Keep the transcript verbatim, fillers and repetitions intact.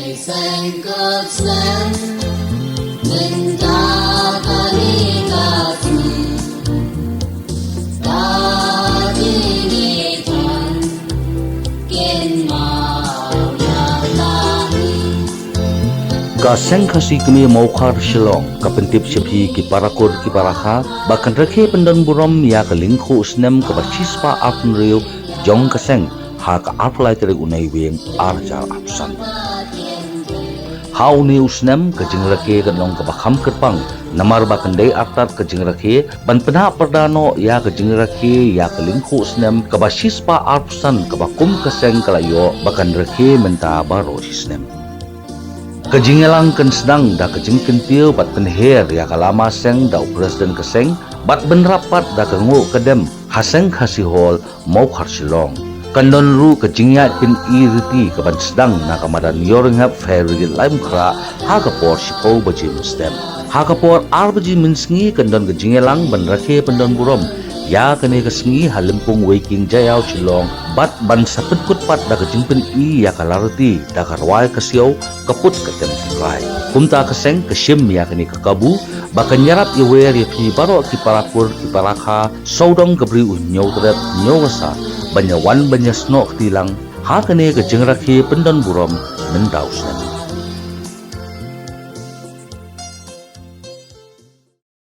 Seng ka seng, mynta ka ri ka sngi, ka jingïathuh kin mawïa la hi. Ka Seng Khasi Kmie Mawkhar Shillong ka pyntip sha phi ki para kur ki para kha ba kan rakhe pyndon burom ïa ka lyngkhuh snem kaba shispah arphew hynriew jong ka seng ha ka arphew lai tarik u Naiwieng ar hajar arphew san. Ha une u snem ka jingrakhe kan long kaba kham kyrpang, namar ba kan dei artat ka jingrakhe ban pynhap pyrda noh ïa ka jingrakhe ïa ka lyngkhuh snem kaba shispah arphew san kaba kum ka seng ka la ïoh ba kan rakhe mynta baroh shi snem. Ka jingïalang kan sdang da ka jingkyntiew bad pynher ïa ka lama seng da u president ka seng bad bynrap pat da ka nguh ka dem ha Seng Khasi Hall, Mawkhar Shillong. Kan don ruh ka jingïaid pyni riti kaban sdang na ka madan Ïawrynghep Fire Brigade Laitumkhrah ha ka por shiphew baje mynstep. Ha ka por ar baje mynsngi kan don ka jingïalang ban rakhe pyndon burom ïa kane ka sngi ha Lympung Weiking Jaiaw Shillong bad ban sa pynkut pat da ka jingpyni ïa ka lariti da ka rwai ka siaw, ka put ka tem tynrai. Kumta ka seng ka shim ïa kane ka kabu ba kan ïarap ïawer ïa phi baroh ki para kur ki para kha sawdong ka Bri U Hynñiewtrep Hynñiewkasa ban ïawan ban ïasnoh kti lang ha kane ka jingrakhe pyndon burom mynta u snem.